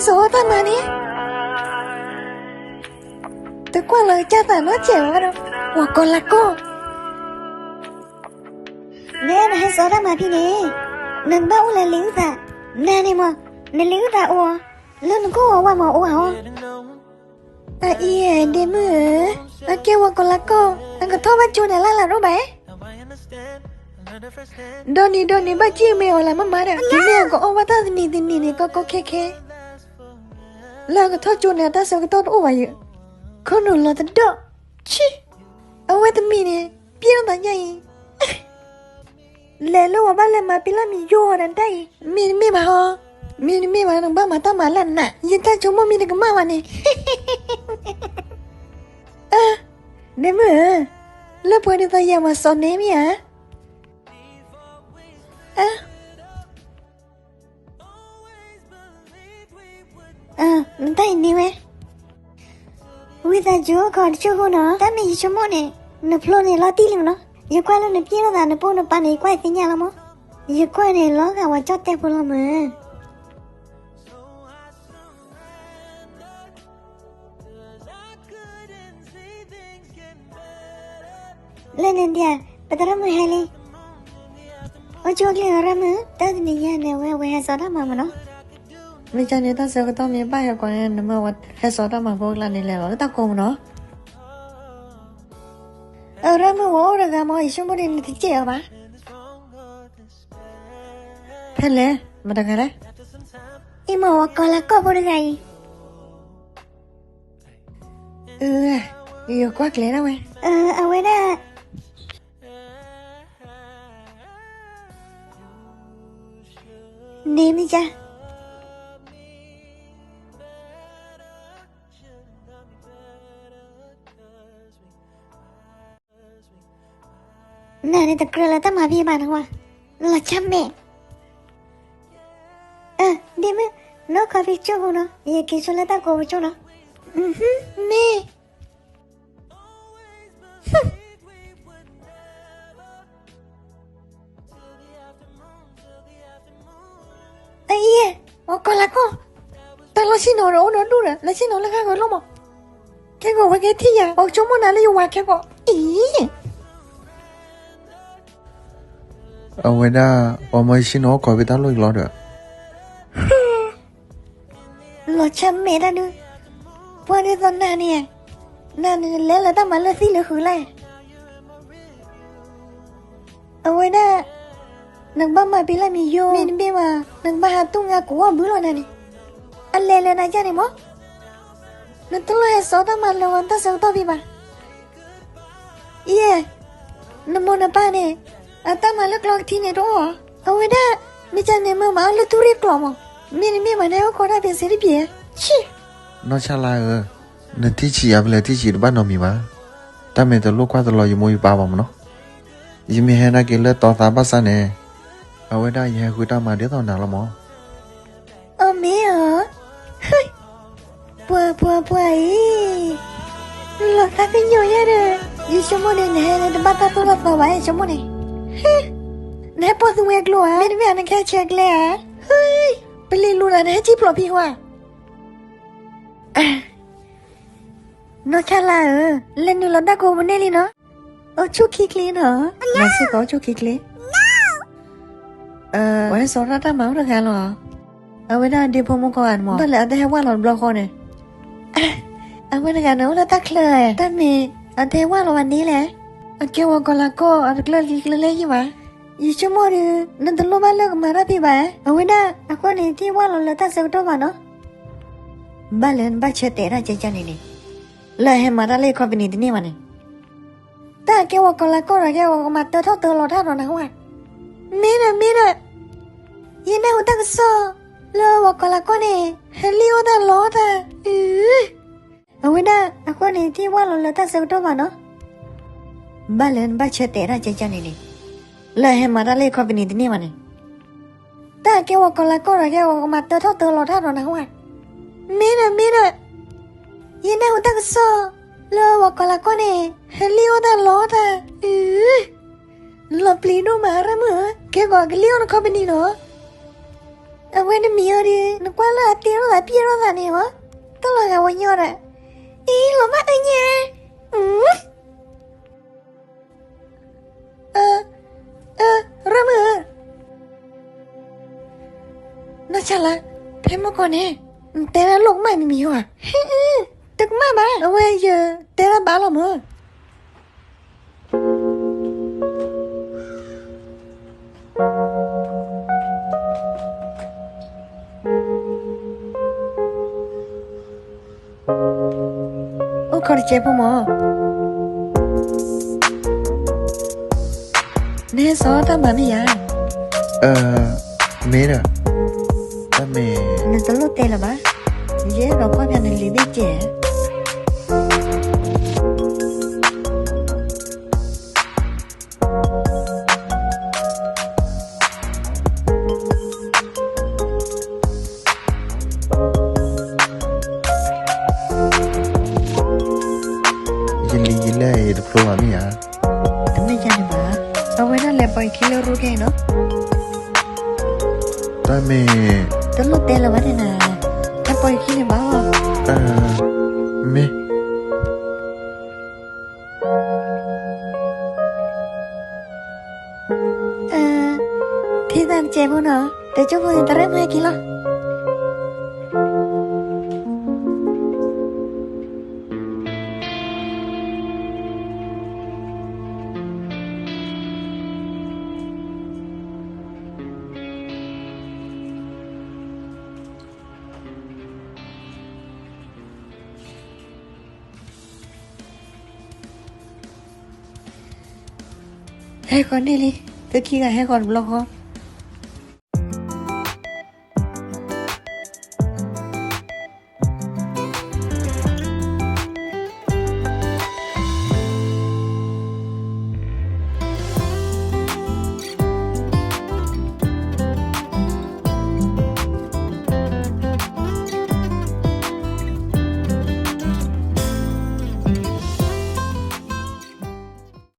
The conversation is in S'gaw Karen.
တအိၣ်တၢ်မၤန့ၣ်, တကွၢ်လီၤကစၢ်သးနီတစဲးဘၣ်ဒီး, ဝၤကီၤလၤကီၢ်, နဲနဟဲစိာ်တၢ်မၤဖဲန့ၣ်, နကဘၣ်အိၣ်လၢလံာ်အုၣ်သး, နၤန့ၣ်မး, နလံာ်အုၣ်သးအိၣ်, လၢနကအိၣ်အဝဲမးအိၣ်ဧါ. အအံၤဒ့မုၣ်ဧၢ, အကဲဝၤကီၤလၤကီၢ်, အကထီၣ်ဘၣ်ကၠိနၤလၢ်လၢ်ဒိၣ်ဘၣ်. ဒီးနံၤဒီးနံၤဘၣ်ကံၣ်မ့ၢ်အီၤလၢမ့ၢ်မၤဒီး ယမ့ၢ်အီၤကအီၣ်ဘၣ်တၢ်တနံၤတနံၤန့ၣ် ကီကီခဲခဲ, လၢအကထီၣ်ကၠိန့ၣ် အတၢ်ဆၢကတီၢ်တအိၣ်ဘၣ်ယၤ, ခိၣ်နူာ်လီၤတဒီး, ဆံ, အဝဲတမံၤန့ၣ် ပျဲၢ်ထီၣ်သးညါအံၤ လဲၤလၢဝဲဘၣ်လဲၤမၤပံလၢမံၤယိာ်ဒီးတၢ်အံၤ, မ့တမ့ၢ်ဘၣ်ဟီ, မ့တမ့ၢ်ဘၣ်နကဘၣ်မၤတၢ်မၤလၢနၤ, ယတၢ်ဆိကမိၣ်မ့ၢ်တကမၣ်ဘၣ်န့ၣ်, အ, ဒ့မုၣ်ဧၢ, လၢပှၤဒ်သိးယၤမၤစီၤန့ၣ်မ့ၢ်ဧါ, အ နတၢ်အံၤန့ၢ်ဝဲ, ဝံသးစူၤအိၣ်ခိးတစိၢ်ဖိနီၤ, တၢ်မ့ၢ်ယဆိကမိၣ်န့ၣ်, နဖျိန့ၣ်လီၤတံၢ်လံမးနီၤ, ယကွၢ်လၢနပျဲၢ်ထီၣ်သး နပိၢ်နပၢ်န့ၣ် ယကွၢ်သ့ၣ်ညါလီၤမး, ယကွၢ်န့ၣ်လီၤဂာ်ဝဲကၠီၣ်တဲၣ်ဖိလီၤမး. လၢန့ၣ်ဒၣ်, ပသရၣ်မုၣ်ဟဲလံ. အိၣ်ဆူၣ်အိၣ်ချ့လီၤရၣ်မုၣ်, တၢ်တနံၤညါန့ၣ် အဝဲ အဝဲဟဲစိာ်တၢ်မၤမးနီၤ. မ့ၢ်ကန့ၣ် တၢ်ဆၢကတီၢ်မ့ၢ်ဘၣ်ဟဲကီးန့ၣ် နမ့ၢ်ဝဲဟဲစိာ်တၢ်မၤဖိကျါန့ၣ် လဲၤလီၤလၢတၢ်ကိးမးနီၤ. အရၣ်မုၣ် ဝဲအိၣ်တဂၤမး ယဆိကမိၣ်ဒ်န့ၣ် နတစဲးအီၤဘၣ်. ဖဲလဲၣ်, မတဂၤလဲၣ်. အံၤမ့ၢ်ဝဲကီၤလၤကီၢ်ဖိတဂၤအံၤ. ယကွၢ်ကျဲၤဒၣ်ဝဲ, အဝဲဒၣ် န့ၣ်မ့ၢ်ကါ. နၤန့ၣ်တကြၢးလၢတၢ်မၤဖံးဘၣ်နဝဲ, လီၤဆၢမဲာ်. ဒ့မုၣ်, နီၢ်ခီဖံကၠိၢ်ပူၤနီၤ, ယက့ၤဆိလၢတၢ်ကိးပူၤကၠိၢ်နီၤ. မ့ၢ် အအံၤ, ဝဲကီၤလၤကီၢ်, တၢ်လီၢ်ဆ့ၣ်နီၤဒီးအိၣ်ဒီးဒူၣ်ဒီး လၢဆ့ၣ်နီၤလၢဃၣ်ဂီၤလိၣ်မး, ခဲကီးဝဲက့ၤထံၣ်ယၤ ပှၤကဆိကမိၣ်နၤလၢယဝၤခဲကီးအံၤ. အဝဲဒၣ် ပှၤမၢယဆ့ၣ်နီၤအိၣ်ခိးဖဲတၢ်လိၣ်ယလီၤဒီး လီၤဆၢမဲာ်တၢ်ဒုး, ပှၤဒ်သိးနၤန့ၣ်, နၤန့ၣ်လဲၤလၢတၢ်မၤလၢသံလၢဃုာ်လဲၣ်. အဝဲဒၣ် နကဘၣ်မၤပံလၢမံၤယိာ် မ့တမ့ၢ်ဘၣ် နကဘၣ်ဟးတူၢ်ငါကူးအီၣ်ဘုလီၤနၤန့ၣ်, အလဲၤလၢနၤယါန့ၣ်မး, နတလိၣ်ဟဲစိာ်တၢ်မၤလၢဝဲတၢ်ဆၢကတီၢ်ဖံးဘၣ်. ယဲ, နမိၢ်နပၢ်န့ၣ် အတၢ်မၤလၢကျီကထံန့ၣ်တအိၣ်, အဝဲဒၣ် မ့ၢ်ကန့ၣ်မ့ၢ်မၤအီၣ်လၢထူရ့ၣ်ကျိာ်မး, မ့တမ့ၢ်ဘၣ်န့ၣ် အိၣ်ခိးတၢ်ဖဲစ့တပျဲၤ, ဆံၣ်. နီၢ်ဆၣ်လါဧၢ, နထံၣ်ဆံးယၤဖဲလဲၣ်ထံၣ်ဆံးတဘၣ်နီတမံၤဘၣ်. တၢ်မ့ၢ်တလိၣ်ကွၢ်တလီၤယမိၢ်ယပၢ်ဘၣ်မးနီၤ, ယမ့ၢ်ဟဲနာ်က့ၤလၢတီသးဘၣ်ဆၣ်န့ၣ်, အဝဲဒၣ်ယဟဲဃုတၢ်မၤဒ်သိးနၤလီၤမး. အမ့ၢ်ဧါ, ပှၤပှၤပှၤအံၤ, လီၤသးကညီၤယဲဒီး, ယဆိကမိၣ်န့ၣ် နဟဲန့ၣ်တဘၣ်တၢ်သိၣ်တၢ်သီဘၣ် ယဆိကမိၣ်န့ၣ်, နဟဲပိာ်သူဝဲကျိဧါ မ့တမ့ၢ်နကဟဲဆဲးကျဲဧါ, ပလံၤလူၤနၤ နဟဲစံၣ်ဖျိးဖံဟီဧါ. နီၢ်ဆၣ်လါဧၢ, လဲၤနုာ်လီၤတၢ်ကိးပူၤန့ၣ်လံနီၤ, အိၣ်ဆူၣ်ခံချ့နီၤ, လၢစ့ၢ်ကီးအိၣ်ဆူၣ်ခံချ့. ပှၤဟဲစိာ်တၢ်တၢ်မၤအိၣ်တဂၤလီၤ, အဝဲဒၣ်ဒ့ဖိမိၢ်ကီၢ်ဂၤန့ၣ်မး, ဘၣ်လဲၣ်အတဟဲဝၢ်လီၤတဘျီဃီန့ၣ်, အဝဲတဂၤန့ၣ်အိၣ်လၢတၢ်ချၢ, တၢ်မ့ၢ်အတဟဲဝၢ်လီၤဘၣ်န့ၣ်လဲၣ်, အကဲဝဲကီၤလၤကီၢ် အတကျၢၢ်လံကျၢၢ်လဲၣ်ယံၢ်ဘၣ်. ယဆိကမိၣ်ဒီး နတလိၣ်ဘၣ်လၢကမၤတၢ်ဖံးဘၣ်, အဝဲဒၣ်အဃိန့ၣ် ထံၣ်ဝၢ်လီၤလၢတၢ်ဆၢကတီၢ်ဘၣ်နီၤ. ဘၣ်လဲၣ်နဘၣ်ဆၢတဲာ်တၢ်ကဲကန့ၣ်န့ၣ်, လၢအဟဲမၤတၢ်လၢယခီပနံၣ်တန့ၢ်ဘၣ်န့ၣ်, တၢ်ကဲဝဲကီၤလၤကီၢ်ဒီးကဲဝဲကမၤတၢထီၣ်တၢလီၤတၢ်ဒီးနဟါ, မ့ၢ်ဒီးမ့ၢ်ဒီး, ယနၢ်ဟူတၢ်ကစီၣ် လၢဝဲကီၤလၤကီၢ်န့ၣ် ဟဲလံၣ်အိၣ်တၢ်လီတၢ် အဝဲဒၣ်အဃိန့ၣ် ထံၣ်ဝၢ်လီၤလၢတၢ်ဆၢကတီၢ်ဘၣ်နီၤ. ဘၣ်လဲၣ်နဘၣ်ဆၢတဲာ်တၢ်ကဲကန့ၣ်န့ၣ်, လၢအဟဲမၤတၢ်လၢယခီပနံၣ်တန့ၢ်ဘၣ်န့ၣ်, တၢ်ကဲဝဲကီၤလၤကီၢ်ဒီးကဲဝဲကမၤတၢထီၣ်တၢလီၤတၢ်ဒီးနဟါ, မ့ၢ်ဒီးမ့ၢ်ဒီး, ယနၢ်ဟူတၢ်ကစီၣ် လၢဝဲကီၤလၤကီၢ်န့ၣ် ဟဲလံၣ်အိၣ်တၢ်လီတၢ် လီၤပျံၤဒိၣ်မးရၣ်မုၣ်ဧၢ, ကဲကီးကလံၣ်အိၣ်နခီပနံၣ်နီၤ. အဝဲနမံၤအီၤဒီး နကွၢ်လၢအတ့ထီၣ်သးပျဲၢ်ထီၣ်သးန့ၣ်ဟီ, တၢ်လီၤဂာ်ဝဲညီဒၣ်, အံၤ လီၤမၢ်အၢညါ, အၢ ရၢၢ်မုၣ်ဧၢ, နီၢ်ဆါလါ, ဖဲမုၢ်ကီၢ်န့ၣ် နတဲဒၣ်လိၣ်ကမၣ်မံၤမံၤဟီဧါ, တကမၣ်ဘၣ်, အဝဲယတဲဒၣ်ဘၣ်လီၤမၢ်. အိၣ်ခိးတစဲးဖိမၢ်, နဟဲစိာ်တၢ်မၤမ့ၢ်ဧါ, မ့ၢ်ဒီး, တၢ်မ့ၢ်, နတလိၣ်တဲလၢၤဘၣ်, ယအဲၣ်ဒိးကွၢ်ဖဲနလံာ်ဘ့ၣ်စဲး ယလံာ်ယလဲၢ်အံၤတဖျိဘၣ်မ့ၢ်ဧါ, တမ့ၢ်ယၤန့ၣ်ဘၣ်, အဝဲဒၣ်လဲၤပိာ်ယခံလၢရူကဲအံၤနီၤ, တၢ်မ့ၢ်, တလိၣ်တဲလၢၤဘၣ်န့ၣ်နၤ, ဟဲပိာ်ယခံန့ၣ်ဘၣ်လီၤ, မ့ၢ် ထံၣ်သးတစဲးဖိနီၤ, တကၠိဖိန့ၣ်တရၢၣ်မုၢ်ဟဲက့ၤလီၤ. ဟဲဃီၤန့ၢ်လံ, သုခံဂၤဟဲဃီၤတဘျီဃီ,